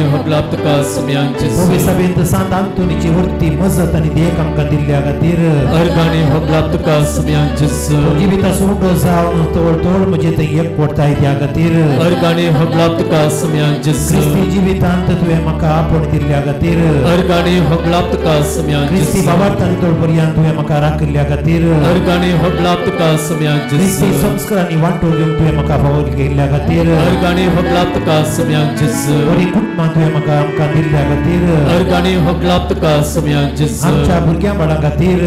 अर्गाणी होगलाप तुका सोम्यान जेजू सभेंत सांत आंतोनीची वृत्ती मजत आनी देख आमकां दिल्ल्या खातीर अर्गाणी होगलाप तुका सोम्यान जेजू जिविता सुरडो जावन तोळ तोळ म्हजे थंय एकवटताय त्या खातीर अर्गाणी होगलाप तुका सोम्यान जेजू क्रिस्ती जिवितांत तुवें म्हाका आपोवण दिल्ल्या खातीर अर्गाणी होगलाप तुका सोम्यान क्रिस्ती जेजू बाबार्थान तोळ पर्यंत तुवें म्हाका राखिल्ल्या खातीर अर्गाणी होगलाप तुका सोम्यान क्रिस्ती जेजू संस्कारांनी वांटो घेवन तुवें म्हाका फावो केल्ल्या खातीर अर्गाणी होगलाप तुका सोम्यान जेजू बरी कुटुंबां तुवें म्हाका आमकां दिल्ल्या खातीर अर्गाणी होगलाप तुका सोम्यान जेजू आमच्या भुरग्यां बाळां खातीर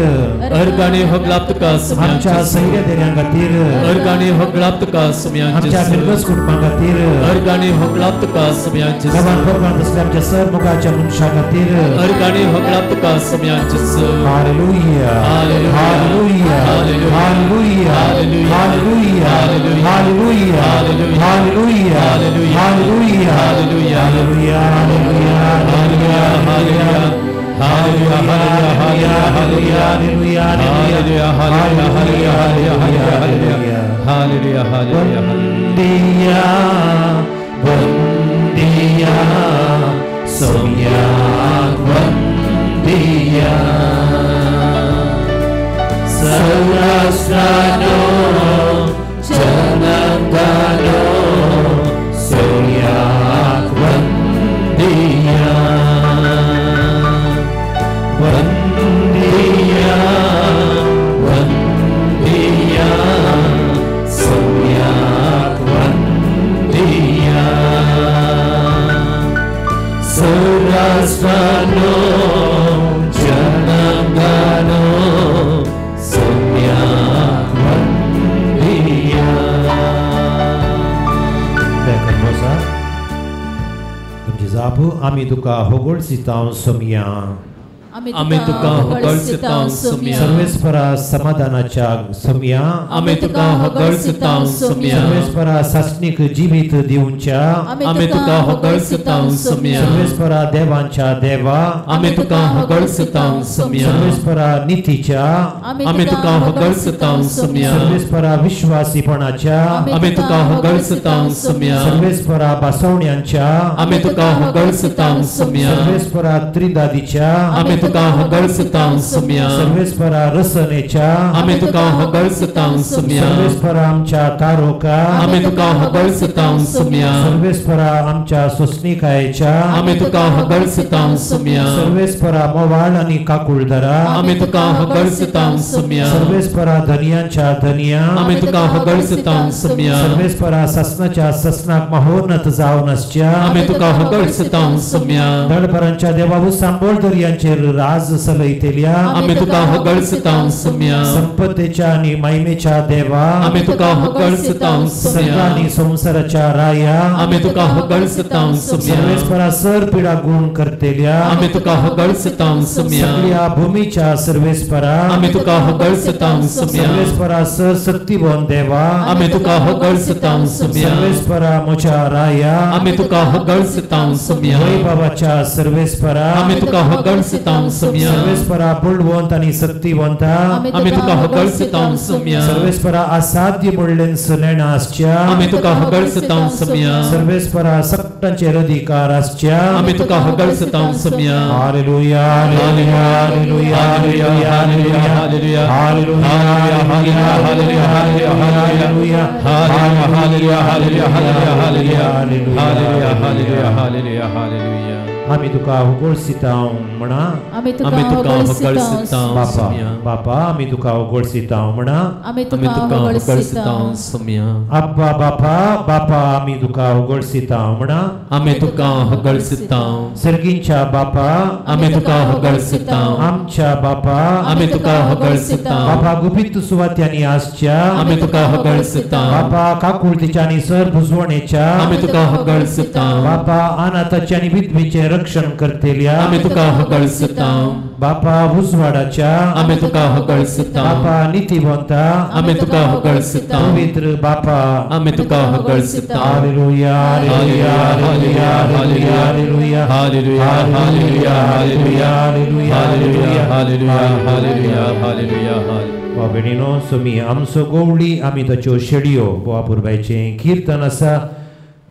अर्गाणी होगलाप तुका सोम्यान आमच्या जेजू सैर्या धेऱ्यां खातीर अर्गाणी होगलाप तुका सोम्यान आमच्या जेजू फिरगस कुटुंबां खातीर अर्गाणी होगलाप तुका सोम्यान जेजू गांवान पोरगांत आसल्या आमच्या सर मुखाच्या मनशां खातीर अर्गाणी होगलाप तुका सोम्यान जेजू hallelujah hallelujah. Hallelujah hallelujah. Hallelujah hallelujah. Hallelujah hallelujah. Hallelujah hallelujah. Hallelujah hallelujah. Hallelujah hallelujah. Hallelujah. Hallelujah. Hallelujah. Hallelujah hallelujah. Hallelujah. Hallelujah. Hallelujah. Hallelujah. बंदिया बंदिया सोम्याक बंदिया सौराष्ट्रानो जनांगानो सोम्याक बंदिया बंदिया बंदिया सोम्याक बंदिया सौराष्ट्रानो जनांगानो सोम्याक बंदिया. तुमची जाप आमी तुका होगोळसितांव सोमया आमी तुका होगळसितांव सोमया सर्वेस्परा समाधानाच्या सोमया आमी तुका होगळसितांव सोमया सर्वेस्परा सासणीक जिवीत दिवच्या आमी तुका होगळसितांव सोमया सर्वेस्परा देवांच्या देवा आमी तुका होगळसितांव सोमया सर्वेस्परा नितीच्या आमी तुका होगळसितांव सोमया सर्वेस्परा विश्वासीपणाच्या आमी तुका होगळसितांव सोमया सर्वेस्परा बासवण्यांच्या आमी तुका होगळसितांव सोमया सर्वेस्परा त्रिदादीच्या आमी तुका होगळसितांव सोमया सर्वेस्परा रसनेच्या आमी तुका होगळसितांव सोमया सर्वेस्परा आमच्या तारोका आमी तुका होगळसितांव सोमया सर्वेस्परा आमच्या सोसणिकायेच्या आमी तुका होगळसितांव सोमया सर्वेस्परा मोवाळ आनी काकुळदरा आमी तुका होगळसितांव सोमया सर्वेस्परा धनियांच्या धनिया आमी तुका होगळसितांव सोमया सर्वेस्परा ससनाच्या ससनाक महोन्नत जावन आसच्या आमी तुका होगळसितांव सोमया दळभरांच्या देवावू सांबोळ दर्यांचेर राज सलयतेल्या आमी तुका होगळसितांव सोमया संपत्तेच्या आनी महिमेच्या देवा आमी तुका होगळसितांव सोमया आनी संवसाराच्या राया आमी तुका होगळसितांव सोमया सर्वेस्परा सर पिडा गुण करतेल्या आमी तुका होगळसितांव सोमया सगळ्या भूमीच्या सर्वेस्परा आमी तुका होगळसितांव सोमया सर्वेस्परा सर शक्तिवंत देवा आमी तुका होगळसितांव सोमया सर्वेस्परा म्हज्या राया आमी तुका होगळसितांव सोमया वैभवाच्या सर्वेस्परा आमी तुका होगळसितांव सोमया सर्वेस्परा बळवंत आनी शक्तिवंता आमी तुका होगळसितांव सोमया सर्वेस्परा असाध्य म्हणलें सुनेणा आसच्या आमी तुका होगळसितांव सोमया सर्वेस्परा सगळ्यांचेर अधिकार आसच्या आमी तुका होगळसितांव Somaiya. Hallelujah hallelujah hallelujah hallelujah hallelujah hallelujah hallelujah hallelujah hallelujah hallelujah hallelujah hallelujah hallelujah hallelujah hallelujah. आमी तुका होगोळसितांव म्हणा आमी तुका होगळसितांव बापा सोमया बापा आमी तुका होगोळसितांव म्हणा आमी तुका होगळसितांव सोमया अब्बा बापा बापा आमी तुका होगोळसितांव म्हणा आमी तुका होगळसितांव सर्गींच्या बापा आमी तुका होगळसितांव आमच्या बापा आमी तुका होगळसितांव बापा गुपीत सुवात्यांनी आसच्या आमी तुका होगळसितांव बापा काकुळतीच्या आनी सर भुजवणेच्या आमी तुका होगळसितांव बापा अनाथाच्या आनी विधवेचें रक्षण करतेल्या आमी तुका होगळसितांव बापा उजवाडाच्या आमी तुका होगळसितांव बापा नितीवंता आमी तुका होगळसितांव पवित्र बापा आमी तुका होगळसितांव. Hallelujah hallelujah hallelujah hallelujah hallelujah hallelujah hallelujah hallelujah hallelujah hallelujah hallelujah hallelujah. भयणीनो Somi आमचो गोवळी आमी ताच्यो शेडयो बोवा पुरबायचें किर्तन आसा.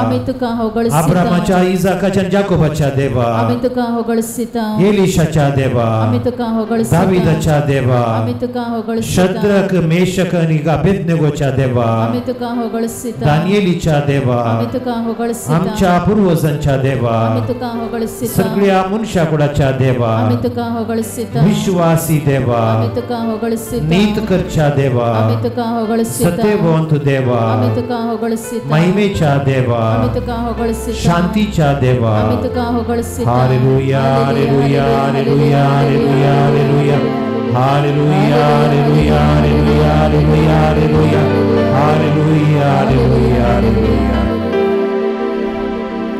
आमी तुका होगळसिता अब्रामाच्या इजाकाच्या आनी जाकोबाच्या देवा आमी तुका होगळसिता एलिशाच्या देवा आमी तुका होगळसिता दाविदाच्या देवा आमी तुका होगळसिता शद्रक मेशक आनी अबेदनेगोच्या देवा आमी तुका होगळसिता दानियेलीच्या देवा आमी तुका होगळसिता आमच्या पूर्वजांच्या देवा आमी तुका होगळसिता सगळ्या मनशाकुडाच्या देवा आमी तुका होगळसिता विश्वासी देवा आमी तुका होगळसिता नीत करच्या देवा आमी तुका होगळसिता सत्यवंत देवा आमी तुका होगळसिता महिमेच्या देवा आमी तुका होगळसिता शांतीच्या देवा आमी तुका होगळसिता hallelujah hallelujah hallelujah hallelujah hallelujah hallelujah hallelujah hallelujah hallelujah hallelujah hallelujah hallelujah.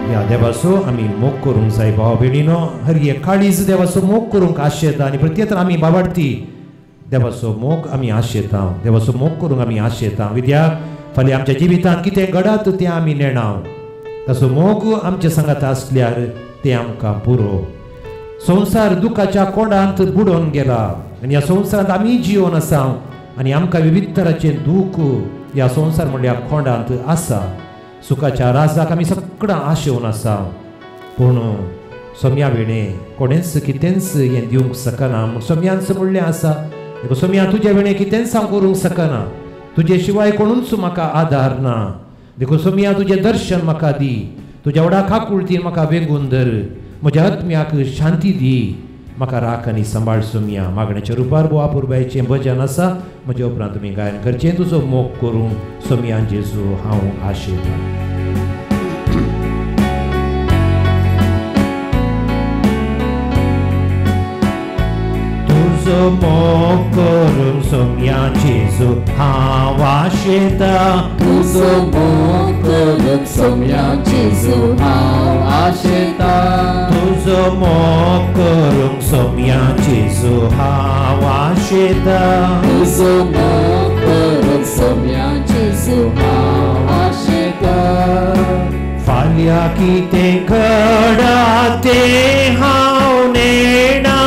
ह्या देवाचो आमी मोग करूंक जाय भाव भयणीनो. हर एक काळीज देवाचो मोग करूंक आशेता आनी प्रत्येक आमी बाबाडती देवाचो मोग आमी आशेता देवाचो मोग करूंक आमी आशेता. विद्याक फाल्यां आमच्या जिवितांत कितें घडत तें आमी नेणाव. ताचो मोग आमच्या सांगात आसल्यार तें आमकां पुरो. संवसार दुखाच्या कोंडांत बुडोवन गेला आनी ह्या संवसारांत आमी जिवन आसा आनी आमकां विविध तराचें दूख ह्या संवसार म्हणल्यार कोंडांत आसा. सुखाच्या राजाक आमी सगळां आशेवन आसा पूण सोम्या विणें कोणेंच कितेंच हें दिवंक शकना. म्हूण सोम्यान म्हणलें आसा सोम्या तुज्या विणें कितेंच हांव करूंक शकना, तुजे शिवाय कोणूच म्हाका आदार ना. देखून सोम्या तुजें दर्शन म्हाका दी, तुज्या व्हडा काकुळतीन म्हाका वेंगून धर, म्हज्या आत्म्याक शांती दी, म्हाका राख आनी सांबाळ सोम्या. मागण्याच्या रुपार बोवा पुरबायचें भजन आसा, म्हज्या उपरांत तुमी गायन करचें. तुजो मोग करूंक सोम्या जेजू हांव आशेतां. तुजो मोग करूंक सोम्या जेजू हांव आशेतां, तुजो मोग करूंक सोम्या जेजू हांव आशेतां, तुजो मोग करूंक सोम्या जेजू हांव आशेतां, तुजो मोग करूंक सोम्या जेजू हांव आशेतां. फाल्यां कितें घडा तें हांव नेणा,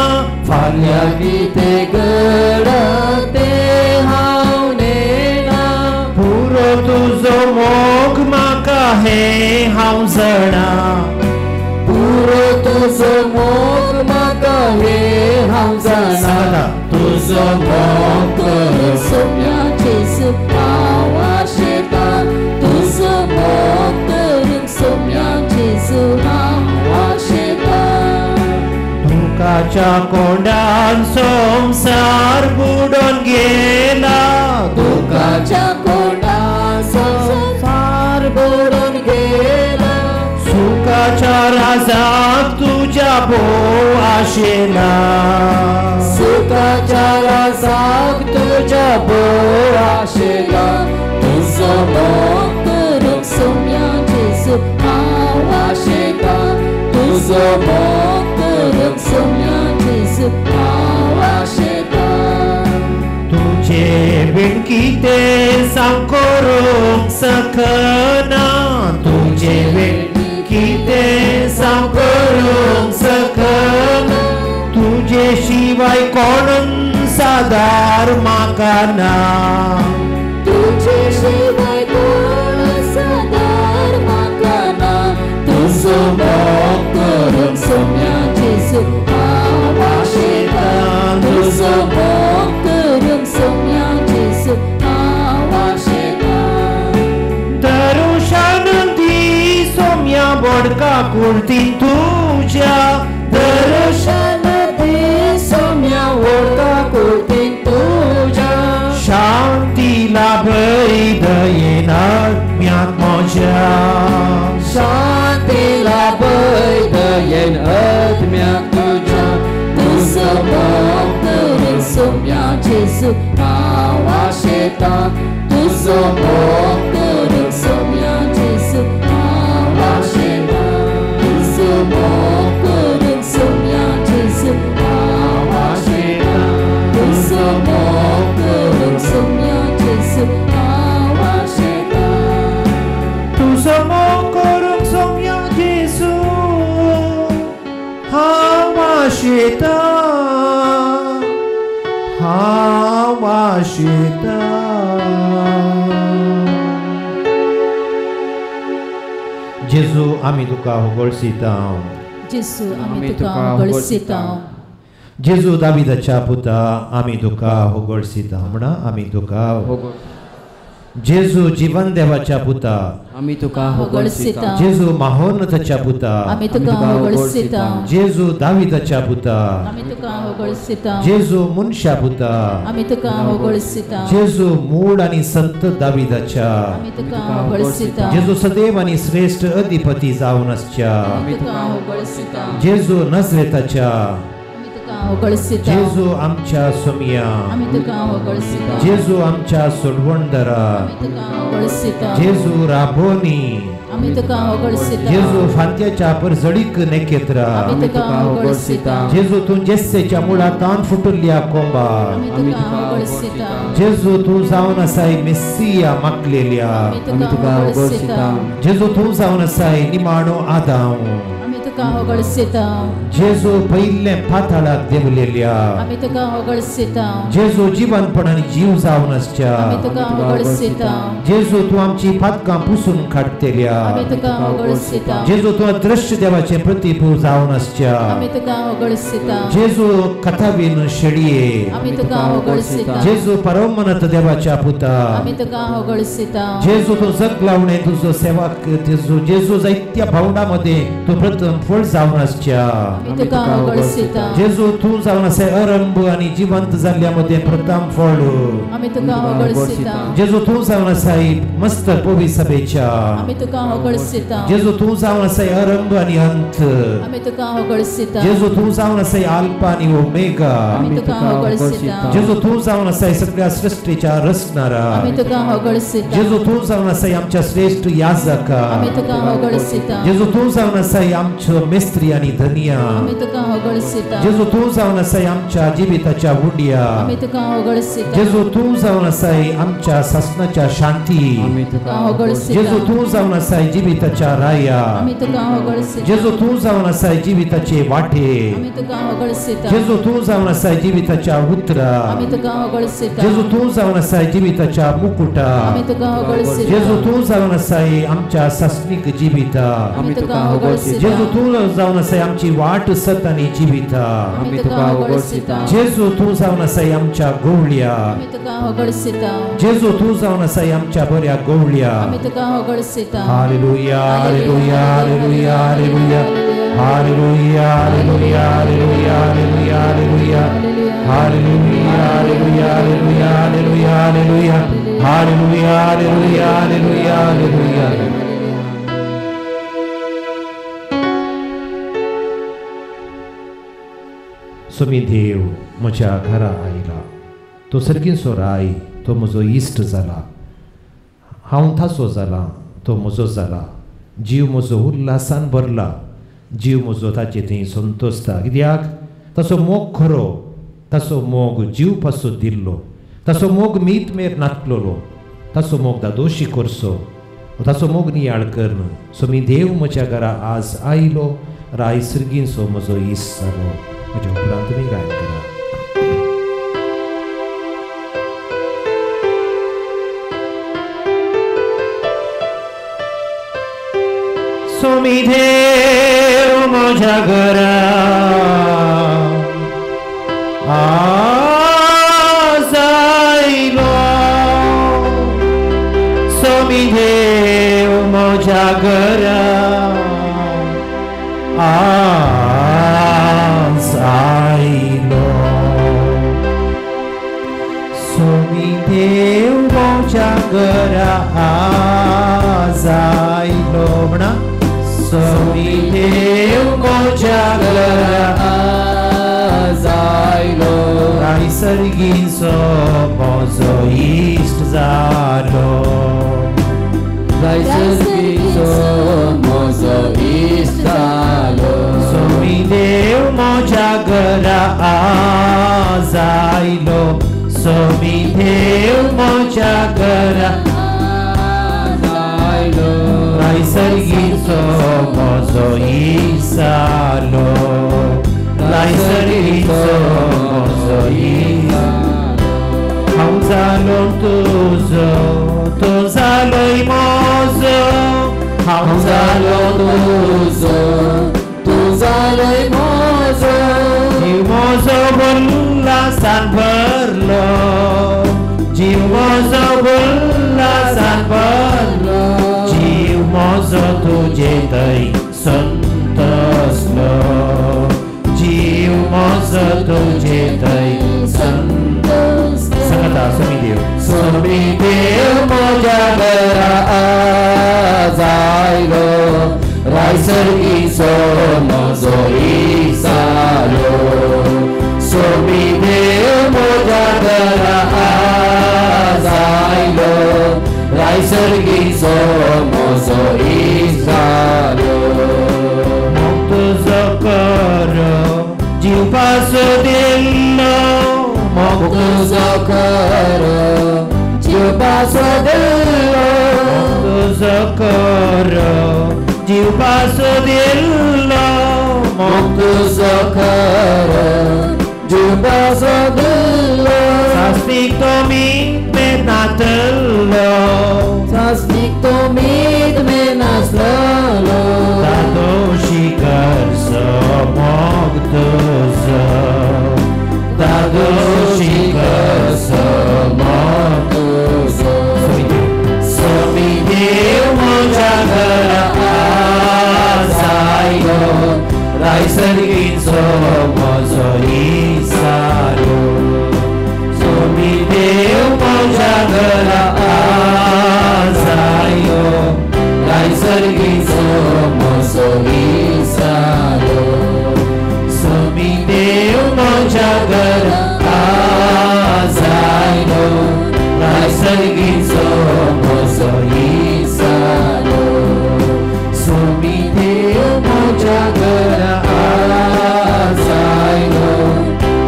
फाल्यां कितें घडा तें हांव नेणा, पुरो तुजो मोग म्हाका हें हांव जाणा, पुरो तुजो मोग म्हाका हें हांव जाणा, तुजो मोग करूंक सोम्या जेजू हांव आशेतां, तुजो मोग करूंक सोम्या जेजू हांव आशेतां. दुखाच्या कोंडान संवसार बुडोवन गेला, दुखाच्या कोंडान संवसार बुडोवन गेला, सुखाच्या राजाक तुज्या भोव आशेला, सुखाच्या राजाक तुज्या भोव आशेला, तुजो मोग करूंक सोम्या जेजू हांव आशेतां, तुजो मोग करूंक सोम्या जेजू हांव आशेतां. तुजे बीन कितें हांव करूंक शकना, तुजे बीन कितें हांव करूंक शकना, तुजे शिवाय कोणूच आदार म्हाका ना, तुजे शिवाय कोणूच आदार म्हाका ना, तुजो मोग करूंक सोम्या जेजू हांव आशेतां, तुजो मोग करूंक सोम्या जेजू हांव आशेतां. दर्शन दी सोम्या बोडका कुर्ती तुज्या, दर्शन दी सोम्या बोडका कुर्ती तुज्या, शांती लाभय दयेन आत्म्याक म्हज्या, शांती लाभय दयेन आत्म्याक तुज्या, तुजो मोग करूंक सोम्या जेजू हांव आशेतां, तुजो मोग करूंक सोम्या जेजू हांव आशेतां, तुजो मोग करूंक सोम्या जेजू हांव आशेतां, तुजो मोग करूंक सोम्या जेजू हांव आशेतां, तुजो मोग करूंक सोम्या जेजू हांव आशेतां, हांव आशेतां. जेजू आमी तुका होगळसिता. जेजू आमी तुका होगळसिता. जेजू दाविदाच्या पुता आमी तुका होगळसिता. म्हणा आमी तुका. जेजू जिवन देवाच्या पुता आमी तुका होगळसिता. जेजू महोन्नताच्या पुता आमी तुका होगळसिता. जेजू दाविदाच्या पुता आमी तुका होगळसिता. जेजू मनशा पुता आमी तुका होगळसिता. जेजू मूळ आनी संत दाविदाच्या आमी तुका होगळसिता. जेजू सदैव आनी श्रेष्ठ अधिपती जावन आसच्या आमी तुका होगळसिता. जेजू नजरेताच्या होगळसिता. जेजू आमच्या सोमिया आमी तुका होगळसिता. जेजू आमच्या सोडवणदारा आमी तुका होगळसिता. जेजू राबोनी आमी तुका होगळसिता. जेजू फांत्याच्या परजळीक नेकेत्रा आमी तुका होगळसिता. जेजू तूं जेस्सेच्या मुळांत फुटुल्ल्या कोंबा आमी तुका होगळसिता. जेजू तूं जावन आसाय मेस्सिया मागलेल्या आमी तुका होगळसिता. जेजू तूं जावन आसाय निमाणो आदांव आमी तुका होगळसिता. जेजू पयिल्ले पाताळाक देंवलेल्या आमी तुका होगळसिता. जेजू जिवनपण आनी जीव जावन आसच्या आमी तुका होगळसिता. जेजू तूं आमची पातकां पुसून काडटेल्या आमी तुका होगळसिता. जेजू तूं अदृश्य देवाचें प्रतिभू जावन आसच्या आमी तुका होगळसिता. जेजू कथावीन शेळये आमी तुका होगळसिता. जेजू परमनत देवाच्या पुता आमी तुका होगळसिता. जेजू तूं जगलावणे तुजो सेवक जेजू जेजू जायत्या भावंडां मदें तूं प्रथम फळ जावन आसच्या आमी तुका होगळसिता. जेजू तूं जावन आसाय अरंभ आनी जिवंत जाल्ल्या मदें प्रथम फळ आमी तुका होगळसिता. जेजू तूं जावन आसाय मस्त पवी सभेच्या आमी तुका होगळसिता. जेजू तूं जावन आसाय अरंभ आनी अंत आमी तुका होगळसिता. जेजू तूं जावन आसाय आल्फा आनी ओमेगा आमी तुका होगळसिता. जेजू तूं जावन आसाय सगळ्या सृश्टीच्या रचणारा आमी तुका होगळसिता. जेजू तूं जावन आसाय आमच्या श्रेष्ठ याजका आमी तुका होगळसिता. जेजू तूं जावन आसाय आमचो मेस्त्री आनी धनिया आमी तुका होगळसिता. जेजू तूं जावन आसाय आमच्या जिविताच्या उंड्या आमी तुका होगळसिता. जेजू तूं जावन आसाय आमच्या सासनाच्या शांती आमी तुका होगळसिता. जेजू तूं जावन आसाय जिविताच्या राया आमी तुका होगळसिता. जेजू तूं जावन आसाय जिविताचे वाटे आमी तुका होगळसिता. जेजू तूं जावन आसाय जिविताच्या उतरा आमी तुका होगळसिता. जेजू तूं जावन आसाय जिविताच्या मुकुटा आमी तुका होगळसिता. जेजू तूं जावन आसाय आमच्या सासनीक जिविता आमी तुका होगळसिता. जेजू तूं जावन आसाय आमची वाट सत आनी जिविता आमी तुका होगळसिता. जेजू तूं जावन आसाय आमच्या गोवळ्या आमी तुका होगळसिता. जेजू तूं जावन आसाय आमच्या बऱ्या गोवळ्या आमी तुका होगळसिता. Hallelujah hallelujah hallelujah hallelujah hallelujah hallelujah hallelujah hallelujah hallelujah hallelujah hallelujah hallelujah hallelujah hallelujah hallelujah hallelujah hallelujah. Swami देव म्हज्या घरा आयला, तो सर्गींचो राय, तो म्हजो इश्ट जाला, हांव थासो जाला, तो म्हजो जाला, जीव म्हजो उल्हासान भरला, जीव म्हजो ताचे थंय संतोशता. कित्याक ताचो मोग खरो, ताचो मोग जीव पासून दिल्लो, ताचो मोग मीत मेर नातलोलो, ताचो मोग दादोशी करचो, ताचो मोग नियाळ करून स्वामी देव म्हज्या घरा आज आयलो, राय सर्गींचो म्हजो इश्ट जालो. म्हज्या उपरांत तुमी गायन करा. स्वामी देव म्हज्या घरा आज आयलो, स्वामी देव म्हज्या घरा आज आयलो, स्वामी देव म्हज्या घरा आज आयलो. म्हणा स्वामी देव म्हज्या घरा आज आयलो, राय सर्गींचो म्हजो इश्ट जालो, राय सर्गींचो म्हजो इश्ट जालो. स्वामी देव म्हज्या घरा आज आयलो, स्वामी देव म्हज्या घरा आज आयलो, राय सर्गींचो म्हजो इश्ट जालो, राय सर्गींचो म्हजो इश्ट. हांव जालो तुजो, तूं जालोय म्हजो, हांव जालो तुजो तूं जालोय म्हजो जीव म्हजो उल्हासान भरलो जीव म्हजो उल्हासान भरलो जीव म्हजो तुजे थंय संतोसलो जीव म्हजो तुजे थंय संतोसलो. सांगता स्वामी देव स्वामी देव म्हज्या घरा आज आयलो रायसर्गीचो म्हजो इसालो स्वामी देव म्हज्या घरा आज आयलो रायसर्गीचो म्हजो इसालो. मोग तुजो खरो जीव पासो दिल्लो मोग तुजो खरो जीव पासो दिल्लो तुजो खरो जीव पासो दिल्लो मोग तुजो खरो जीव पासो दिल्लो सास्तीक तो मीत में नातलो सास्तीक तो मीत में नासलो दादोशी करसो मोग तुजो दादोशी करसो मोग तुजो. स्वामी देव म्हज्या घरा आज आयलो रायसर्गीचो म्हजो इसारो स्वामी देव म्हज्या घरा आज आयलो रायसर्गीचो म्हजो इसारो स्वामी देव म्हज्या घरा आज आयलो रायसर्गीचो म्हजो इसारो स्वामी देव म्हज्या घरा आज आयलो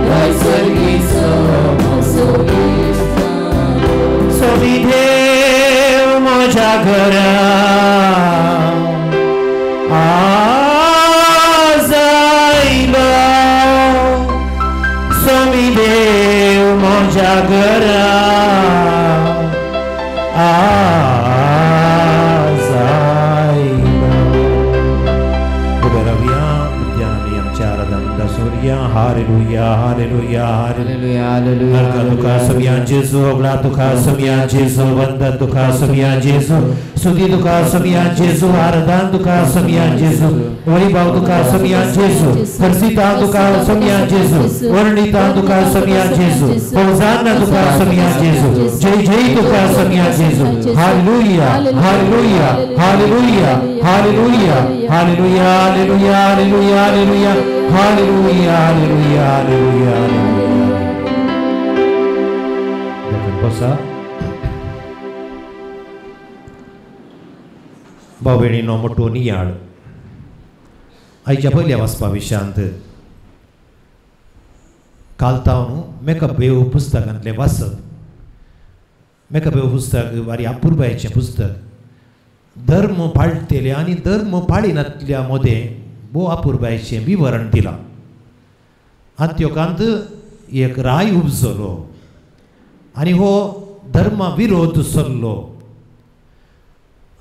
रायसर्गीचो म्हजो इसारो. स्वामी देव म्हज्या घरा आज आयलो स्वामी देव म्हज्या घरा आज आयलो. उबे रावया उद्यान आमी आमच्या आराधन दासोरया. Hallelujah hallelujah hallelujah. Hallelujah नरका तुका समिया जेजू होगळा तुका समिया जेजू वंदन तुका समिया जेजू स्तुती तुका समिया जेजू आराधन तुका समिया जेजू वैभव तुका समिया जेजू हर्षिता तुका समिया जेजू वर्णिता तुका समिया जेजू होजाना तुका समिया जेजू जय जय तुका समिया जेजू. Hallelujah hallelujah hallelujah hallelujah hallelujah hallelujah hallelujah hallelujah hallelujah hallelujah hallelujah hallelujah. बसा भाव भयणीनो मोटो नियाळ आयच्या पयल्या वाचपा विशयांत काल तावन मेकअप पुस्तकांतलें वाचप. मेकअप पुस्तक बारी अपुरबायेचें पुस्तक. धर्म पाळटेले आनी धर्म पाळिनातल्या मदें भोव अपुरबायेचें विवरण दिलां. आंत्योकांत एक राय उपजलो आनी हो धर्मा विरोध सरलो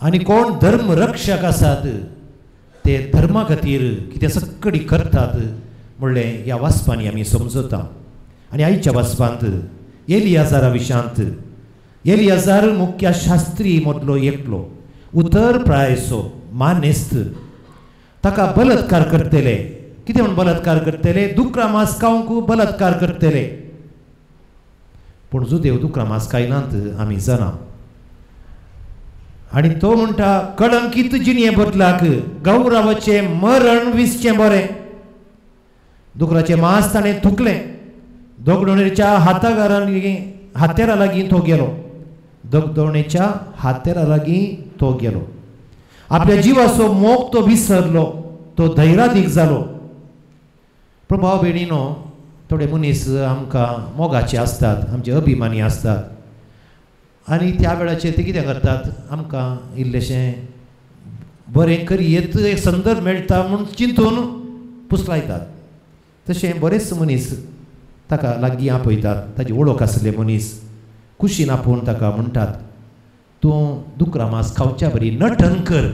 आनी कोण धर्म रक्षक आसात ते धर्मा खातीर कितें सक्कडी करतात म्हणलें ह्या वाचपांनी आमी समजता. आनी आयच्या वाचपांत एलियाजारा विशांत एलियाजार मुख्य शास्त्री मदलो एकलो उतर प्रायसो मानेस्त ताका बलात्कार करतले. कितें म्हूण बलात्कार करतले? दुकरा मांस खावंक बलात्कार करतले. पूण जुदेव दुकरा मांस खायनात आमी जाणा. आनी तो म्हणटा कळंकीत जिणये बदलाक गौरवाचें मरण विसचें बरें. दुकराचें मांस ताणें थुकलें. दगडोणेच्या हाताघरांनी हातेरा लागीं तो गेलो. दगदोणेच्या हातेरा लागीं तो गेलो. आपल्या जिवाचो मोग तो विसरलो. तो धैरादीक जालो. पूण भाव भयणीनो थोडे मनीस आमकां मोगाचे आसतात, आमचे अभिमानी आसतात आनी त्या वेळाचेर ते कितें करतात, आमकां इल्लेशें बरें करयेत एक संदर्भ मेळटा म्हूण चिंतून पुसलायतात. तशें बरेच मनीस ताका लागीं आपयतात, ताजी वळख आसले मनीस कुशीन आपोवन ताका म्हणटात, तूं दुकरा मांस खावच्या बरी नटन कर.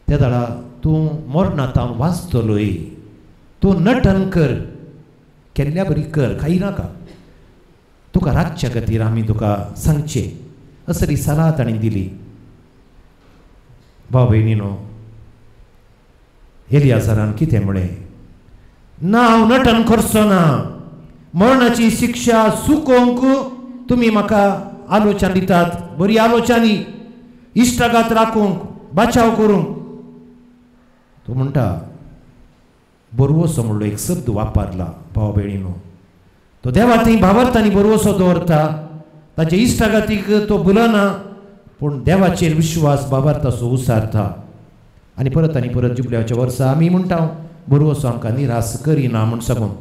त्या दाडा तूं मरणांत वाचतलोय, तूं नटन कर, केल्ल्या बरी कर, खाई नाका, तुका राखच्या खातीर आमी तुका सांगचें असली सलाह ताणें दिली. भाव भयणीनो, एलियाजरान कितें म्हळें? ना, हांव नटन करचो ना, मरणाची शिक्षा चुकोवंक तुमी म्हाका आलोचना दितात, बरी आलोचना, इश्टागात राखूंक, बाचाव करूंक. तो म्हणटा बरवसो म्हणलो एक शब्द वापरला. भाव भयणीनो, तो देवा थंय भावार्थांनी बरवसो दवरता, ताच्या इश्टागातीक तो भुलना, पूण देवाचेर विश्वास भावार्थाचो उसारता. आनी परत आनी परत जुबल्याच्या वर्सा आमी म्हणटा बरवसो आमकां निरास करिना म्हूण सांगून.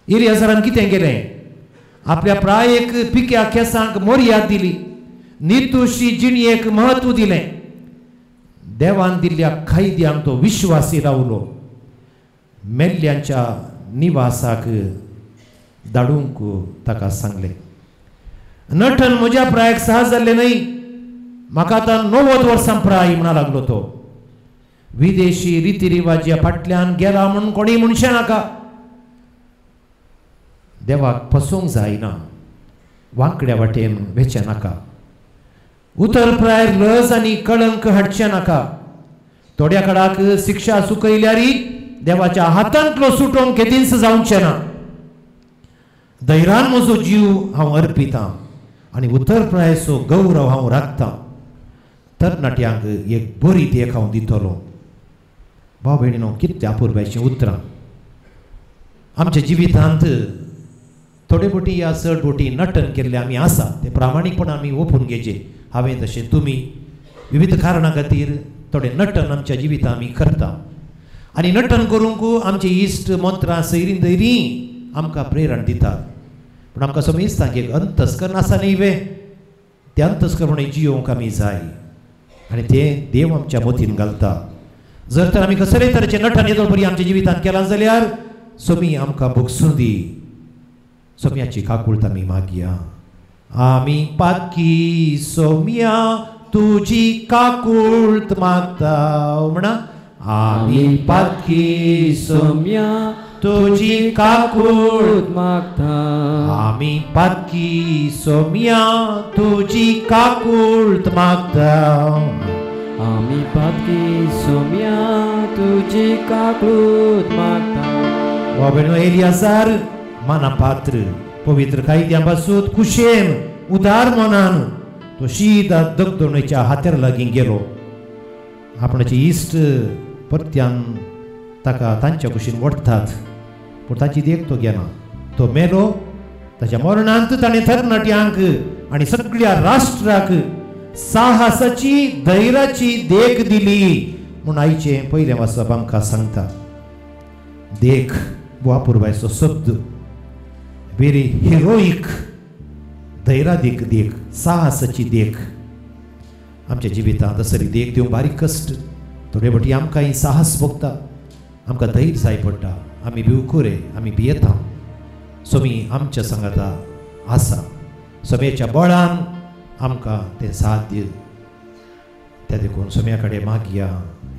एलियाजरान कितें केलें? आपल्या प्रायेक पिक्या केंसांक मर्याद दिली, निर्दोशी जिणयेक म्हत्व दिलें, देवान दिल्ल्या कायद्यांक तो विश्वासी रावलो, मेल्ल्यांच्या निवासाक धाडूंक ताका सांगलें. नटन म्हज्या प्रायेक सहज जाल्लें न्हय, म्हाका आतां 90 वर्सां प्राय म्हणा लागलो तो. विदेशी रिती रिवाज्या फाटल्यान गेला म्हूण कोणीय म्हणचें नाका. देवाक फसोवंक जायना, वांकड्या वाटेन वेचें नाका, उतर प्रायर लज आनी कळंक हाडचें नाका. थोड्या कडाक शिक्षा चुकयल्यारी देवाच्या हातांतलो सुटोवंक केदींच जावचें ना. धैर्यान म्हजो जीव हांव अर्पितां आनी उतर प्रायचो गौरव हांव राखतां. तरणाट्यांक एक बरी देख हांव दितलो. भाव भयणीनो, कितल्या अपुरबायचीं उतरां. आमच्या जिवितांत थोडे बोटी या चड बोटी नटन केल्ले आमी आसा, ते प्रामाणीकपणान आमी ओपून घेवचें. हांवें तशें तुमी विविध कारणां खातीर थोडे नटन आमच्या जिवितांत आमी करता आनी नटन करूंक आमचे इश्ट मंत्रां सैरीं धैरीं आमकां प्रेरण दितात. पूण आमकां समजता की एक अंतस्कर्ण आसा न्ही वे, तें अंतस्कर्ण जियोवंक आमी जाय आनी तें देव आमच्या मतीन घालता. जर तर आमी कसलेय तरेचें नटन येदोळ परी आमच्या जिवितांत केलां जाल्यार सोमी आमकां भोगसूं दी. सोम्याची काकूळत आमी मागया. आमी पातकी सोम्या तुजी काकूळत मागता म्हणा. आमी पातकी सोम्या तुजी काकूळत मागता. आमी पातकी सोम्या तुजी काकूळत मागता. आमी पातकी सोम्या तुजी काकूळत मागता. बाबेनो, एलियाजार मानापात्र पवित्र कायद्या पासून कुशेन उदार मनान तो शीदा दगदोणेच्या हात्यार लागीं गेलो. आपणाचे इश्ट परत्यान ताका तांच्या कुशीन वडटात, पूण ताची देख तो घेना. तो मेलो. ताच्या मरणांत ताणें तरणाट्यांक आनी सगळ्या राष्ट्राक साहसाची धैर्याची देख दिली म्हूण आयचें पयलें वाचप आमकां सांगता. देख अपुरबायचो शब्द, वेरी हिरोईक, धैर्यादीक देख, साहसाची देख. आमच्या जिवितांत असली देख दिवंक बारीक कश्ट. थोडे फावटी आमकां साहस भोगता, आमकां धैर्य जाय पडटा, आमी भिवकुरे, आमी भियेता. सोमी आमच्या सांगाता आसा, सोम्याच्या बळान आमकां तें साध्य. त्या देखून सोम्या कडेन मागया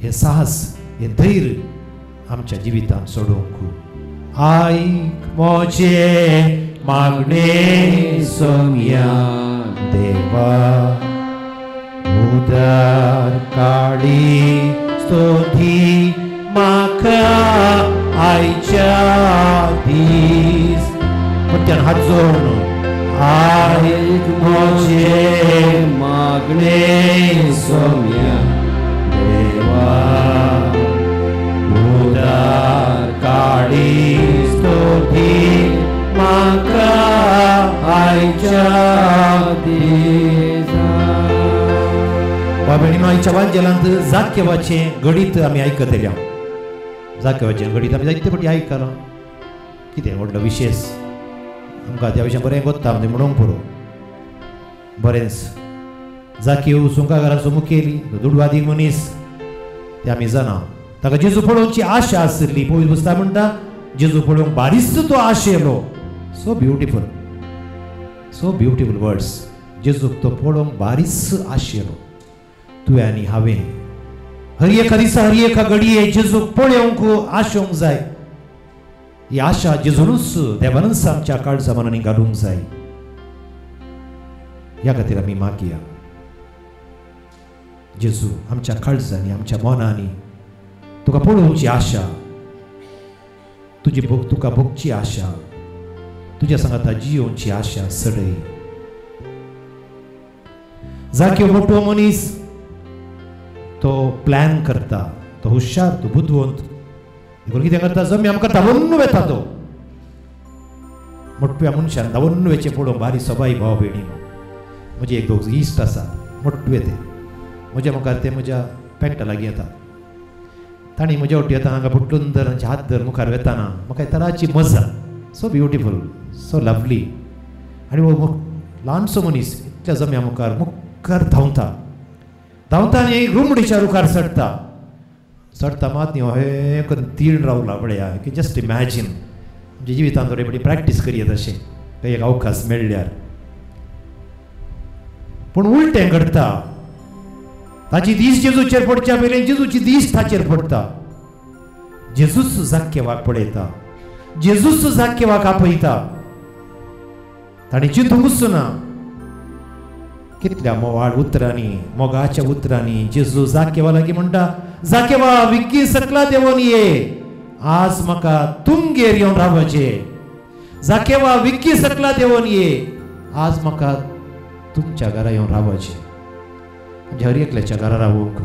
हें साहस, हें धैर्य आमच्या जिवितांत सोडोवंक. आयक म्हजें मागणें सोम्या देवा, उदार काळी स्तोती म्हाका आयच्या दीस. परत्यान हात जोडून आयक म्हजें मागणें सोम्या देवा, उदार काळी स्तोती म्हाका आयच्या दीस. बाबा, आयच्या वांजेलांत जाक्यवाचें गणीत आमी आयकतल्या. जाक्यवाचें गणीत आमी जायते फावटी आयकलां. कितें व्हडलो विशेश आमकां त्या विशयान बरें कोत्ता म्हणजे म्हणूंक पुरो. बरेंच जाकीव सुंकाघराचो मुखेली, दुडवादी मनीस, ते आमी जाणा. ताका जेजू पळोवची आशा आशिल्ली. पवित्र पुस्तक म्हणटा जेजू पळोवंक बारीच तो आशेलो. So beautiful, so beautiful words. जेजूक तो पळोवंक बारीच आशेलो. तुवें आनी हांवें हर एका दिसा हर एका घडये जेजूक पळोवंक आशोवंक जाय. ही आशा जेजूनच देवानूच आमच्या काळजा मनांनी घालूंक जाय. ह्या खातीर आमी मागया जेजू आमच्या काळजांनी आमच्या मनांनी तुका पळोवची आशा, तुजी भोग तुका भोगची आशा, तुज्या सांगाता जियोवची आशा सडय. जाक्यो मोटो मनीस तो प्लॅन करता, तो हुशार, तो बुदवंत. देखून कितें करता, जमी आमकां धांवून वेता. तो मोटव्या मनशान धांवून वेचें पळोवंक भारी सबाई भाव भयणी. म्हजे एक दोग इश्ट आसात मोटवे, ते म्हज्या मुखार ते म्हज्या पेंटा लागीं येतात. तांणी म्हज्या वटेन येता हांगा बुटलून धर आनी हात धर मुखार वेताना म्हाका तराची मजा, सो ब्युटिफूल, सो लवली. आनी हो ल्हानसो मनीस इतल्या जम्या मुखार मुखार धांवता धांवता आनी रुमडीच्या रुखार चडटा. चडटा मात न्ही हें करून तीळ रावला पळया की जस्ट इमॅजीन. आमच्या जिवितांत थोडे बरी प्रॅक्टीस करयत अशें खंय एक अवकाश मेळ्ळ्यार. पूण उलटें घडटा. ताची दीस जेजूचेर पडच्या पयलीं जेजूची दीस ताचेर पडटा. जेजूच जाक्यवाक पळयता, जेजूच जाक्यवाक आपयता. ताणें चिंतूंकच ना. कितल्या मोवाळ उतरांनी, मोगाच्या उतरांनी जेजू जाक्यवा लागीं म्हणटा, जाक्यवा विकी सकला देंवोन ये, आज म्हाका तुमगेर येवन रावचें. जाक्यवा विकी सकला देंवोन ये, आज म्हाका तुमच्या घरा येवन रावचें. आमच्या हर एकल्याच्या घरा रावूंक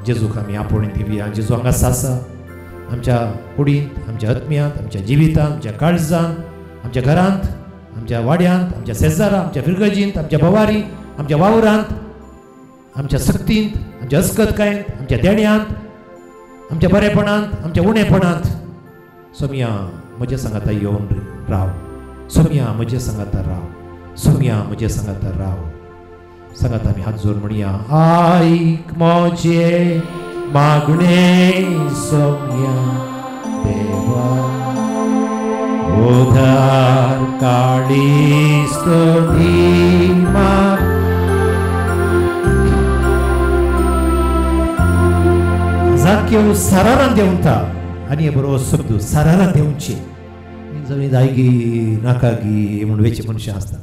जेजूक आमी आपोवणी दिवया. जेजू हांगा आसा आमच्या कुडींत, आमच्या आत्म्यांत, आमच्या जिवितांत, आमच्या काळजांत, आमच्या घरांत, आमच्या वाड्यांत, आमच्या शेजारा, आमच्या फिरगजींत, आमच्या भवारी, आमच्या वावरांत, आमच्या सक्तींत, आमच्या अस्कतकायेंत, आमच्या देण्यांत, आमच्या बरेपणांत, आमच्या उणेपणांत. सोमया म्हज्या सांगाता येवन राव, सोमया म्हज्या सांगाता राव, सोमया म्हज्या सांगाता राव. सांगात आमी हात जोर म्हणया, आयक म्हजें मागणें सोमया देवा, उदार काळीज दी म्हाका. जाक्यो सरारान देंवता आनी हे बरो शब्द सरारान देंवचे. जमीन जायगी नाका गी म्हूण वेचे मनशां आसता.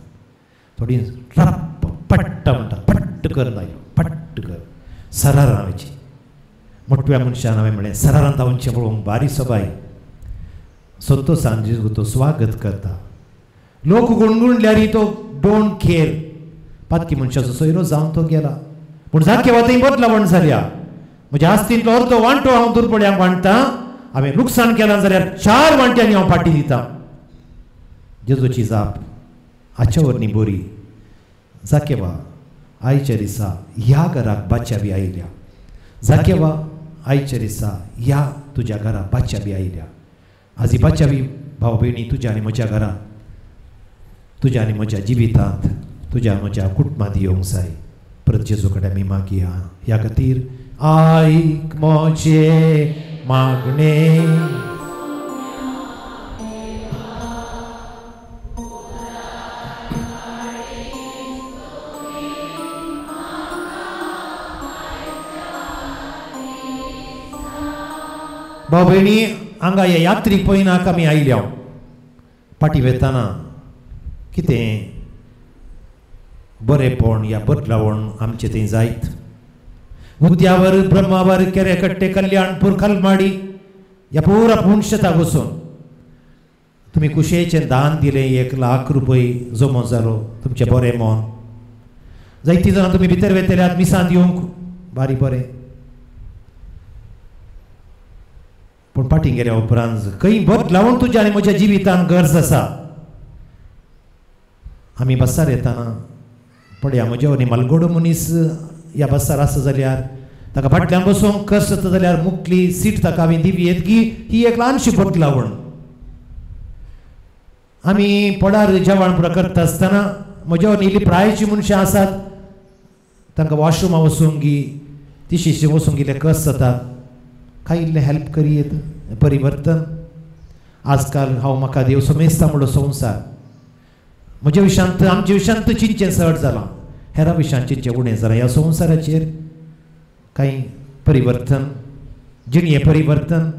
थोडी रप्प पट्ट म्हणटा, पट्ट कर जायो, पट्ट कर, सरारान वयची. मोटव्या मनशान हांवें म्हणलें सरारान धांवचें पळोवंक बारी सबाय. संतोसान जेजू तो स्वागत करता. लोक गुणगुणल्यार तो don't care. पातकी मनशाचो सोयरो जावन तो गेला. पूण जाक्यवा थंय बदलावण जाल्या. म्हज्या आस्तींतलो अर्दो वांटो हांव दुर्बळ्यांक वांट्टा, हांवें लुकसाण केलां जाल्यार 4 वांट्यांनी हांव फाटी दितां. जेजूची जाप हाच्या वरवीं बरी, जाक्यवा आयच्या दिसा ह्या घराक बाच्या बी आयल्या. जाक्यवा आयच्या दिसा ह्या तुज्या घरा बाच्या बी आयल्या. आज ही बाच्या बी भाव भयणी तुज्या आनी म्हज्या घरांत, तुज्या आनी म्हज्या जिवितांत, तुज्या म्हज्या कुटुंबांत येवंक जाय. परत जेजू कडेन आमी मागया. ह्या खातीर आयक म्हजें मागणें. भाव भयणी हांगा ह्या यात्रीक पळयनाक आमी आयल्या. फाटीं वेताना कितें बरेपण या बदलावण आमचें थंय जायत. उद्यावर ब्रह्मावर केरेकट्टे कल्याणपूर कलमाडी ह्या पुरा पुणशेताक वचून तुमी कुशेचें दान दिलें. 1 लाख रुपये जमो जालो तुमचें बरें मन. जायतीं जाणां तुमी भितर वेतल्यात मिसांत येवंक, बारी बरें. पूण फाटीं गेल्या उपरांत खंय बदलावण तुज्या आनी म्हज्या जिवितान गरज आसा. आमी बसार येताना पळया म्हज्या वरवीं मालगोडो मनीस ह्या बसार आसा जाल्यार ताका फाटल्यान बसोवंक कश्ट जाता जाल्यार मुखली सीट ताका हांवें दिवं येत की ही एक ल्हानशी बदलावण. आमी पडार जेवण पुरो करता आसतना म्हज्या वरवीं इल्ली प्रायेची मनशां आसात, तांकां वॉशरुमा वचूंक गी तिशीशी वचूंक इल्लें कश्ट जातात. कांय इल्लें हेल्प करयेत परिवर्तन. आजकाल हांव म्हाका देव समेस्ता म्हणलो संवसार म्हज्या विशांत आमच्या विशांत चिंचें चड जालां, हेरां विशांत चिंचें उणें जालां. ह्या संवसाराचेर कांय परिवर्तन, जिणये परिवर्तन.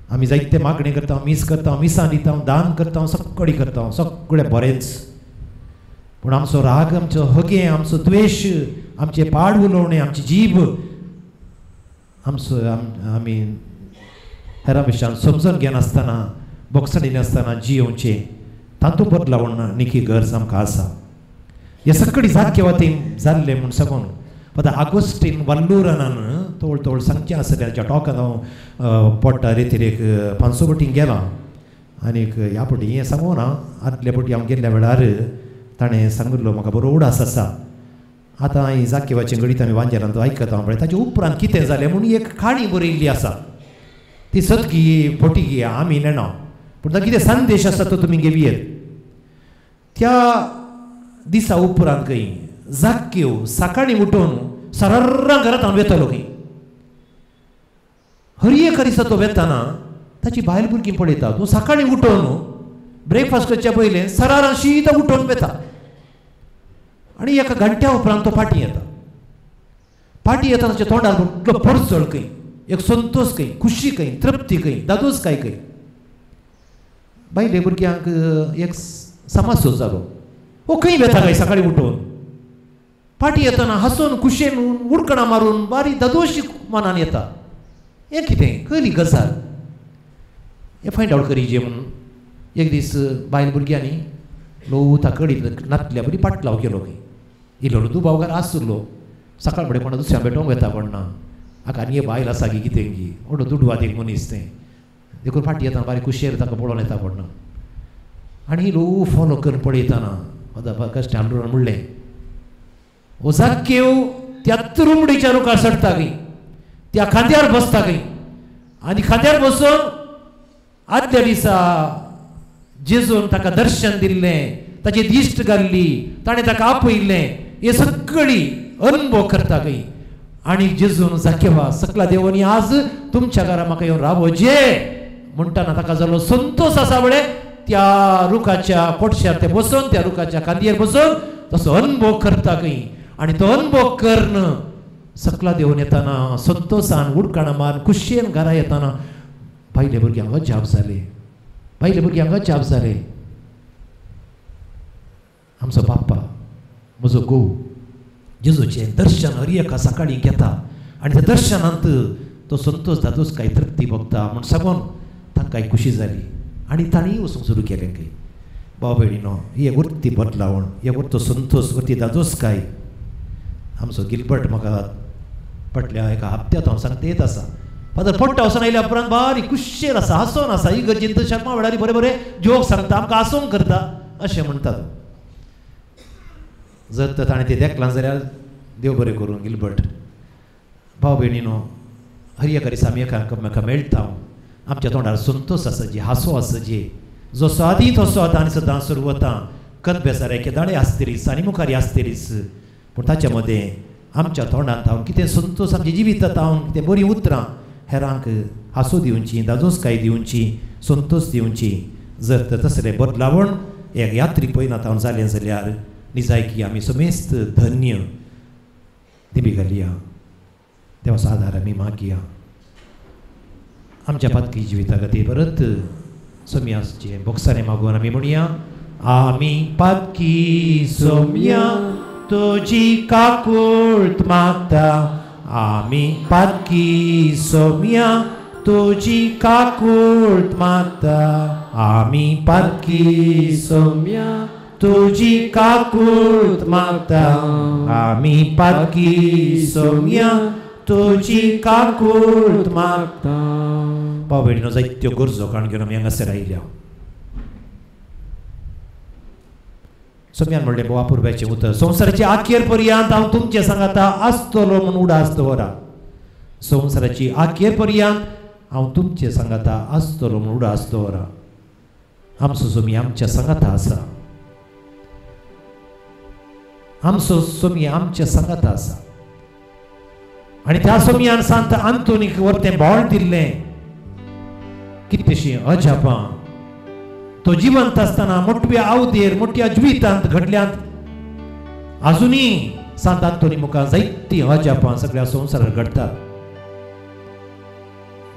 आमी जायते मागणें करता, मीस करता, मिसां दिता, दान करता, सगळें करता, सगळें बरेंच. पूण आमचो राग, आमचो हगे, आमचो द्वेश, आमचें पाड उलोवणें, आमची जीब, आमचो आमी हेरां विशयान समजून घेनासतना, बोगसणी नासतना जियोवचें, तातूंत बदलावण निकी गरज आमकां आसा. हे सगळी जाग्यावतीन जाल्लें म्हूण सांगून आतां आगोस्टीन वल्लूरनान तोळ तोळ सांगचें आसलें. ताच्या टॉकान हांव पोट्टा रेतीर एक 500 पटीं गेलां आनीक ह्या पटी हें सांगू ना, आदल्या पटी हांव गेल्ल्या वेळार ताणें सांगिल्लो म्हाका बरो उडास आसा. आतां ही जाकेवाचें घडीत आमी वांजेलान तो आयकता पळय, ताचे उपरांत कितें जालें म्हूण एक काणी बरयल्ली आसा. ती सदगी फटीगी आमी नेणा, पूण ताका कितें संदेश आसा तो तुमी घेवयेत. त्या दिसा उपरांत खंय जाक्यो सकाळीं उठून सरां घरांत हांव वेतालो खंय. हर एका दिसा तो वेताना ताची बायल भुरगीं पळयता, तूं सकाळीं उठून ब्रेकफास्ट करच्या पयलें सरारां शीत उठून वेता आनी एका घंट्या उपरांत तो फाटीं येता. फाटीं येता ताच्या तोंडार व्हडलो परजळ खंय, एक संतोश खंय, खुशी खंय, तृप्ती खंय, दादोसकाय खंय. बायले भुरग्यांक एक समासो जालो, हो खंय वेता काय सकाळीं उठून? फाटीं येतना हांसून खुशेन उडकणां मारून बारी दादोशी मनान येता. हें कितें खरी गजाल, हें फायंड आवट करीजे म्हणून एक दीस बायल भुरग्यांनी ल्हव ताकडीत नातल्या बरी पाटलाव केलो खंय. इल्लो दुबावकार आसलो, सकाळ फुडें कोणा दुसऱ्या भेटोवंक वेता कोण ना, हाका आनी बायल आसा की कितें की व्हडलो दुडवाद एक मनीस तें, देखून फाटीं येतना बारीक खुशेर ताका पळोवन येता कोण ना. आनी ल्हव फॉलो करून पळयतना कश्ट आमडून म्हणलें, हो जाक्केव त्या तुरुमडीच्या रुखार चडटा खंय, त्या खांद्यार बसता खंय, आनी खांद्यार बसून आदल्या दिसा जेजून ताका दर्शन दिल्लें, ताची दिश्ट घाल्ली, ताणें ताका आपयल्लें, हे सगळी अनुभव करता खंय. आनी जेजून जाकेवा सकला देवांनी आज तुमच्या घरा म्हाका येवन रावो जे म्हणटाना ताका जालो संतोश आसा. म्हळें त्या रुखाच्या पोटश्यार ते बसून, त्या रुखाच्या खांदयेर बसून तसो अनुभव करता खंय. आनी तो अनुभव करून सकला देवन येताना संतोशान उडकाणां मारून खुशयेन घरा येताना बायले भुरग्यांक अजाप जालें, बायले भुरग्यांक अजाप जालें. आमचो बाप्पा, म्हजो घोव जेजूचें दर्शन हर एका सकाळीं घेता आनी त्या दर्शनांत तो संतोश दादोस काय तृप्ती भोगता म्हूण सांगून तांकां खुशी जाली आनी तांणी वचूंक सुरू केलें खंय. भाव भयणीनो, ही एक वृत्ती बदलावण, एक वृत्तो संतोश, वृत्ती दादोसकाय. आमचो गिलबर्ट म्हाका फाटल्या एका हप्त्यांत हांव सांगता येत आसा, फादर पोट्टा वचून आयल्या उपरांत बारीक खुशेर आसा, हांसोन आसा, ही गरजेन शर्मा वेळार बरें बरें जोक सांगता, आमकां हांसोंक करता अशें म्हणटात. जर तर ताणें तें देखलां जाल्यार देव बरें करूं गिलबर्ट. भाव भयणीनो, हर एका दिसा आमी एकामेकां मेळटा, आमच्या तोंडार संतोश आसा जी, हांसो आसा जी, जसो आदी तसो आतां आनी सदां सुरू वता. कदबेसार एके दाडे आसतलीच आनी मुखार आसतलीच, पूण ताच्या मदें आमच्या तोंडांत हांव कितें संतोश, आमच्या जिवितांत हांव कितें बरीं उतरां हेरांक हांसो दिवची, दादोसकाय दिवची, संतोश दिवची. जर तर तसलें बदलावण एक यात्रीक पयनात हांव जालें जाल्यार निजायकी आमी समेस्त धन्य. दिबी घालया, देवाचो आदार आमी मागया. आमच्या पातकी जिविता खातीर परत सोम्याचें बोगसाणें मागून आमी म्हणया, आमी पातकी सोम्या तुजी काकूळट मागता, आमी पातकी सोम्या तुजी काकूळट मागता, आमी पातकी सोम्या तुजी काकूळट मागता, आमी पातकी सोम्या तुजी काकूळट मागता. भाव भयणीनो, जायत्यो गरजो काण घेवन आमी हांगासर आयल्या. सोम्यान म्हणलें, बोवा पुर्व्याचें उतर, संवसाराचे आखेर पर्यंत हांव तुमचें सांगाता आसतलो म्हूण उडास दवरा. संवसाराची आखेर पर्यंत हांव तुमचें सांगाता आसतलो म्हूण उडास दवरा. आमचो सोमी आमच्या सांगाता आसा, आमचो सोमी आमच्या सांगाता आसा. आनी त्या सोमयान सांत आंतोनीक वरतें बोळ दिल्लें. कितलीशीं अजापां तो जिवंत आसतना मोटव्या आवदेर, मोठ्या जिवितांत घडल्यांत. आजुनूय सांत आंतोनी मुखार जायतीं अजापां सगळ्या संवसारार घडटात.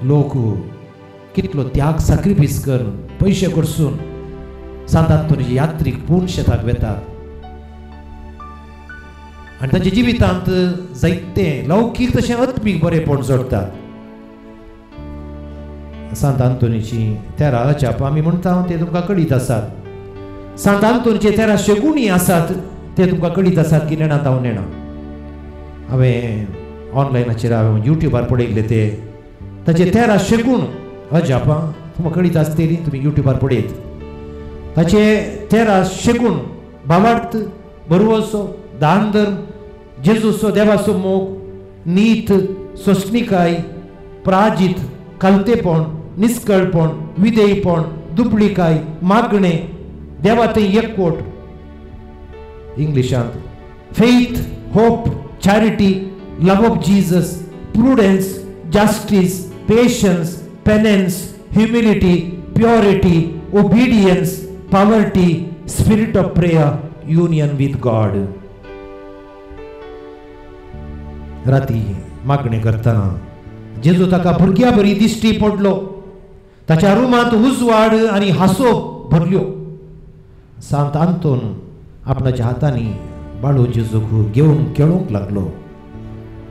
लोक कितलो त्याग साक्रिफीस करून पयशे कडसून सांत आंतोनीचे यात्रीक पूर्ण शेताक वेतात आनी तांच्या जिवितांत जायते लौकीक तशें आत्मीक बरेपण जोडटात. सांत आंतोनीची 13 अजापां आमी म्हणटा ते तुमकां कळीत आसात. सांत आंतोनीचे 13 शेगुणी आसात ते तुमकां कळीत आसात की नेणात हांव नेणा. हांवें ऑनलायनाचेर हांवें युट्यूबार पळयल्ले ते ताचे 13 शेगूण अजापां तुमकां कळीत आसतली, तुमी युट्यूबार पळयत. ताचे 13 शेगूण भावार्थ, बरवसो, दान धर्म, जेजूचो देवाचो मोग, नीत, सोंसणीकाय, प्राजीत, खालतेपण, निस्कळपण, विधेयपण, दुबळीकाय, मागणें, देवा थंय एकवट, इंग्लिशांत faith, hope, charity, love of Jesus, prudence, justice, patience, penance, humility, purity, obedience, poverty, spirit of prayer, union with God. राती मागणें करतना जेजू ताका भुरग्या बरी दिश्टी पडलो. ताच्या रुमांत उजवाड आनी हांसो भरल्यो. सांत आंतोन आपणाच्या हातांनी बाळू जेजूक घेवन खेळूंक लागलो.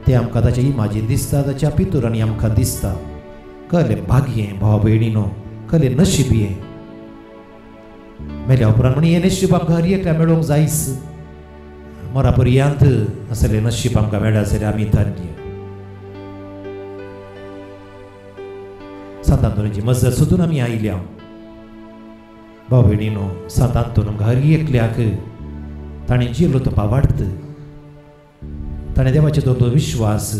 ते आमकां ताच्या इमाजीन दिसता, ताच्या पितुरांनी आमकां दिसता. कहलें भाग्यें भाव भयणीनो, कहलें नशीब हें. मेल्या उपरांत म्हण हें नशीब आमकां हर एकल्या मेळोवंक जायच. मरा पर्यंत असलें नशीब आमकां मेळ्ळा जाल्यार आमी धन्य. सांत आंतोनीची मजत सोदून आमी आयल्या. भाव भयणीनो, सांत आंतोन आमकां हर एकल्याक ताणें जियेलो तो भावार्थ, ताणें देवाचेर दवरलो विश्वास,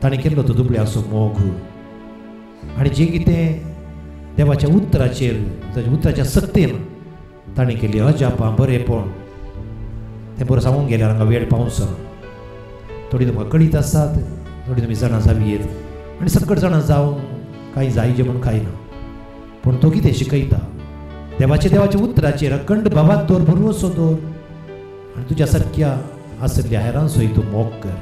ताणें केल्लो तो दुबळ्याचो मोग आनी जें कितें देवाच्या उतराचेर, ताच्या उतराच्या सक्तेन ताणें केल्ली अजापां, बरेपण तें बरें सांगूंक गेल्यार हांगा वेळ पावचो ना. थोडीं तुमकां कळीत आसात, थोडीं तुमी जाणां जावयेत आनी सकट जाणां जावन कांय जायचें म्हूण कांय ना. पूण तो कितें शिकयता, देवाच्या देवाच्या उतराचेर अखंड भावात दवर, भरवसो दवर आनी तुज्या सारक्या आशिल्ल्या हेरांचोय तूं मोग कर.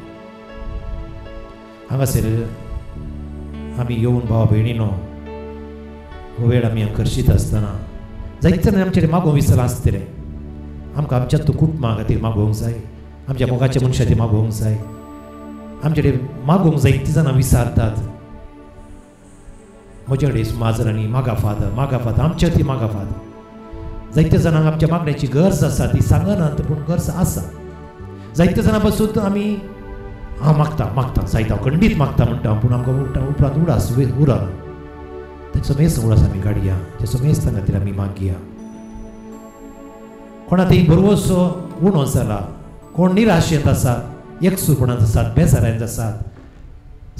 हांगासर आमी येवन भावा भयणीनो हो वेळ आमी खर्शीत आसतना जायते जाणां आमचे मागोवंक विसरलां आसतलें. आमकां आमच्या तूं कुटुंबा खातीर मागोवंक जाय, आमच्या मोगाच्या मनशा खातीर मागोवंक जाय. आमचे कडेन मागोवंक जायतीं जाणां विसारतात. म्हजे कडेन माजरांनी मागा फादर, मागा फादर, आमच्या ती मागा फादर. जायत्या जाणांक आमच्या मागण्याची गरज आसा, ती सांगनात पूण गरज आसा. जायत्या जाणां पासून आमी हांव मागता मागता जायता खंडीत मागता म्हणटा, पूण आमकां उपरांत उडास उरना. तेचो मेस उडास आमी काडया, तेचो मेस्ता खातीर आमी मागया. कोणा थंय भरवसो उणो जाला, कोण निराशेंत आसा, एकसुरपणांत आसात, बेजारांत आसात,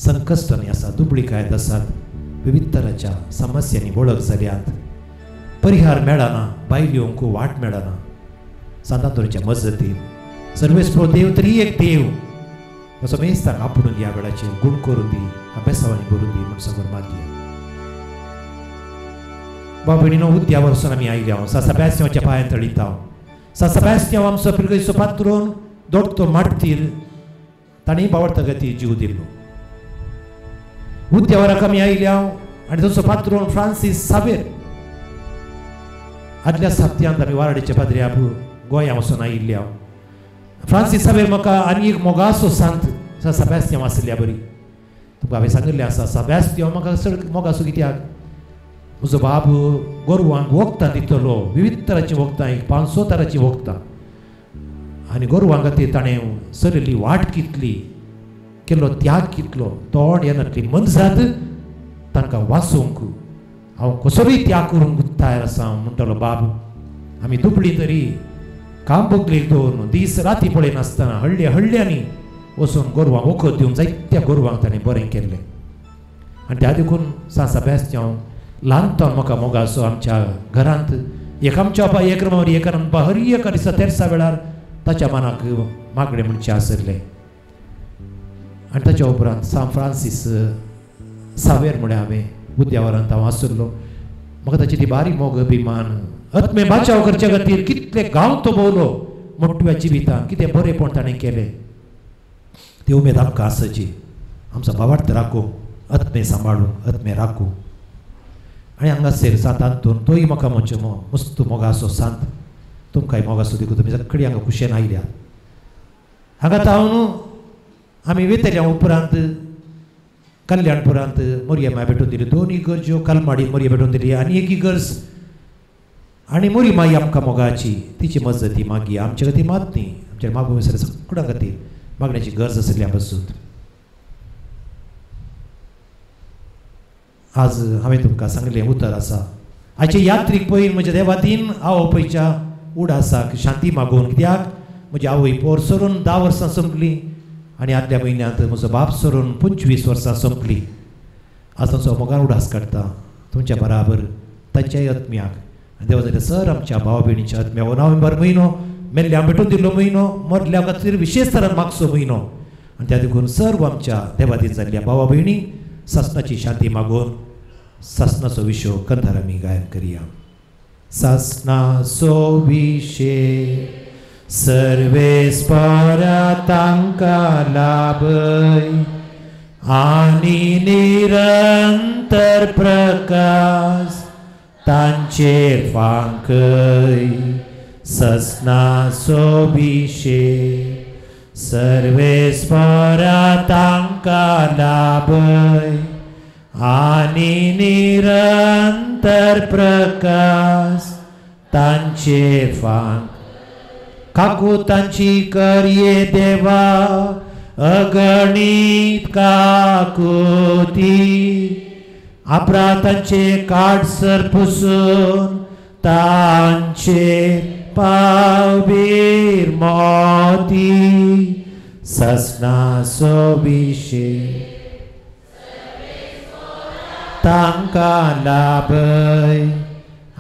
संकश्टांनी आसात, दुबळीकायेंत आसात, विविध तराच्या समस्यांनी वळख जाल्यात, परिहार मेळना, बायल येवंक वाट मेळना. सांत आंतोनीच्या मजतीन सर्वेस्परो देव तरी एक देव असो मेस्ताक आपोवन ह्या वेळाचेर गूण करून दी, अभ्यासावानी भरून दी म्हूण सगळं मागया. भाव भयणीनो, उद्या वर्सान आमी आयल्या हांव सा सेबास्तियांवाच्या पांयां तळीत हांव. सा सेबास्तियांव आमचो पिरगयचो पात्रोन दोडतो मार्तीर, ताणें बावडता खातीर जीव दिलो. उद्यावराक आमी आयल्या आनी तांचो पात्रोन फ्रांसीस सावेर. आदल्या सप्त्यांत आमी वाराडीच्या पाद्र्याक गोंया वचून आयिल्ल्या. फ्रांसीस सावेर म्हाका आनी एक मोगाचो सांत सा सेबास्तियांव आशिल्ल्या बरी. तुमकां हांवें सांगिल्लें आसा, सेबास्तियांव म्हाका चड मोगाचो कित्याक, म्हजो बाब गोरवांक वखदां दितलो, विविध तरांचीं वखदां, एक 500 तरांचीं वखदां, आनी गोरवां खातीर ताणें चलयल्ली वाट कितली, केल्लो त्याग कितलो, तोंड येनातली मनजात तांकां वाचोवंक हांव कसोय त्याग करूंक तयार आसा म्हणटालो बाब. आमी दुबळी तरी काम बगलेक दवरून दीस राती पळयनासतना हळ्ळे हळ्ळ्यांनी वचून गोरवांक वखद दिवन जायत्या गोरवांक ताणें बरें केल्लें. आनी त्या देखून सा सेबास्तियांव ल्हानपण म्हाका मोगाचो. आमच्या घरांत एक आमच्या बाबा एक रमावर एक रांदपा हर एका दिसा तेरसा वेळार ताच्या मनाक मागणें म्हणचें आसलें. आनी ताच्या उपरांत सान फ्रांसीस सावेर म्हळ्यार हांवें उद्यावरांत हांव आसलो. म्हाका ताची ती बारीक मोग अभिमान, आत्मे बाचाव करचे खातीर कितले गांव तो भोवलो मोटव्या जिवितांत कितें बरेंपण ताणें केलें, ती उमेद आमकां आसची. आमचो भावार्थ राखूंक आत्मे सांबाळू, आत्मे राखू. आनी हांगासर सांत आंतोन तोय म्हाका म्हणचे मस्त मोगाचो सांत, तुमकांय मोगाचो देखून तुमी सगळीं हांगा खुशयेन आयल्या. हांगा तावन आमी वेतल्या उपरांत कल्याणपुरांत मोरया माय भेटून दिली, दोन इगर्ज्यो कलमाडी मोरया भेटून दिली आनी एक इगर्ज. आनी मोरी माई आमकां मोगाची, तिची मजती मागीर आमचे खातीर मात न्ही, आमच्या मागूं सगळ्यां खातीर मागण्याची गरज आशिल्ल्या पासून. आज हांवें तुमकां सांगलें उतर आसा आयचे यात्रीक पळय म्हज्या देवातीन आवयच्या उडासाक शांती मागून, कित्याक म्हजी आवय पोर सरून 10 वर्सां सोंपली आनी आदल्या म्हयन्यांत म्हजो बाप सरून 25 वर्सां सोंपली. आज तांचो मोगान उडास काडटा तुमच्या बराबर तांच्याय आत्म्याक. आनी देवा जाल्यार सर आमच्या भाव भयणीच्या आत्म्या हो नोव्हेंबर म्हयनो मेल्ल्या भेटून दिल्लो म्हयनो, मरल्या खातीर विशेष तरान मागचो म्हयनो. आनी त्या देखून सर्व आमच्या देवादीन जाल्ल्या भावा भयणी सासनाची शांती मागून सासनाचो विशय कंधार आमी गायन करया. सासनाचो विशय सर्वेस्परा तांकां लाभय आनी निरंतर प्रकाश तांचेर फांकय. ससनाचो विशय सर्वेस्परा तांकां लाभय आनी निरंतर प्रकाश तांचेर फांक. काकू तांची करये देवा अगणीत काकुती, आपरा तांचे काडसर पुसून तांचे पावबीर मोती. ससनाचो विशय तांकां लाभय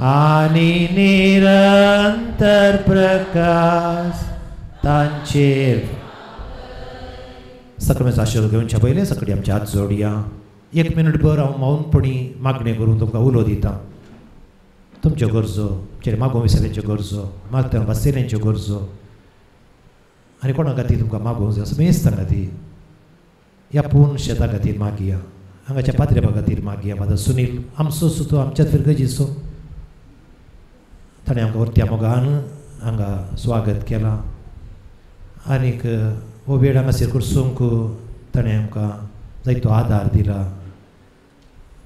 आनी निरंतर प्रकाश तांचेर. सगळ्यांचो आशिर्वाद घेवच्या पयलें सगळीं आमचे हात जोडया. एक मिनट भर हांव मौनपणी मागणें करून तुमकां उलो दिता. तुमच्यो गरजो, तुमचे मागोवंक विसरल्यांच्यो गरजो, मागतना वासिल्यांच्यो गरजो आनी कोणा खातीर तुमकां मागोवंक जाय मेस्तां खातीर, ह्या पूर्ण शेता खातीर मागया, हांगाच्या पात्रेपा खातीर मागया. फादर सुनील आमचो सुद्दां आमच्याच फिरगजीचो, ताणें आमकां वरत्या मोगान हांगा स्वागत केलां आनीक हो वेळ हांगासर करसूंक ताणें आमकां जायतो आदार दिला.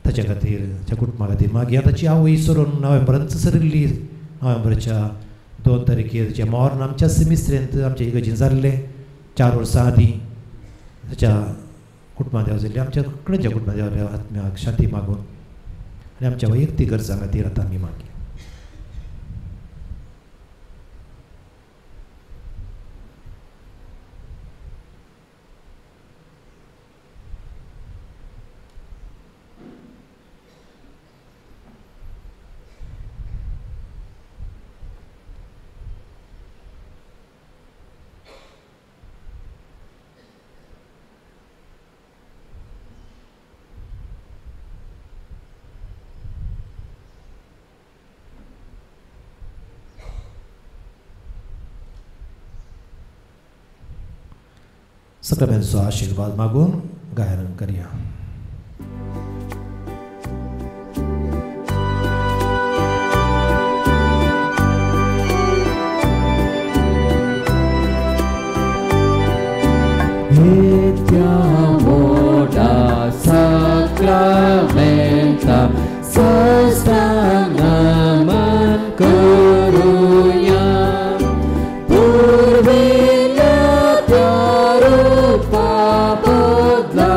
ताच्या खातीर, त्या कुटुंबा खातीर मागीर. ताची आवय सरून नोव्हेंबरांत सरिल्ली, नोव्हेंबराच्या 2 तारखेर ताचें मरण आमच्या सिमिस्त्रेंत आमच्या इगर्जेन जाल्लें 4 वर्सां आदीं. ताच्या कुटुंबां देव जाल्ली, आमच्या कडेच्या कुटुंबां देव आत्म्याक शांती मागून आनी आमच्या वैयक्तीक गरजां खातीर आतां आमी मागया. सगळ्यांचो आशिर्वाद मागून गायन करया. Sacramenta sastangaman karunya purvila tarupa padla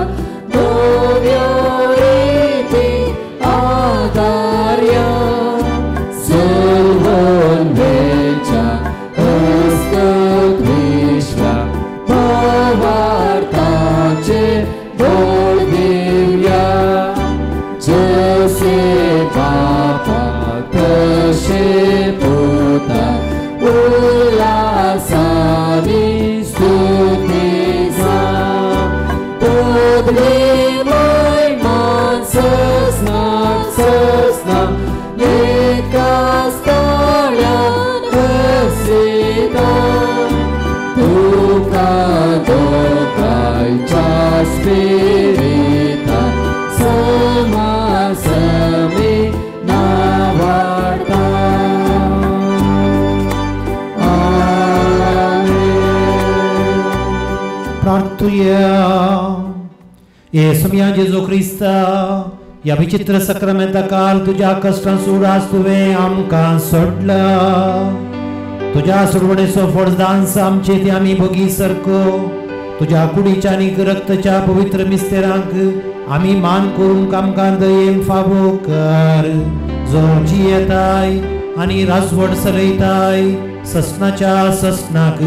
प्रार्थुया. हे सोमया जेजू क्रिस्ता, ह्या विचित्र सक्रामेंताकाल तुज्या कश्टां सुडास तुवें आमकां सोडला. तुज्या सोडवणेचो फळदांस आमचे ते आमी भोगी सारको तुज्या कुडीच्या आनी रक्तच्या पवित्र मिस्तेरांक आमी मान करूंक आमकां दयेन फावो कर, जो जियेताय आनी राजवट चलयताय ससनाच्या ससनाक.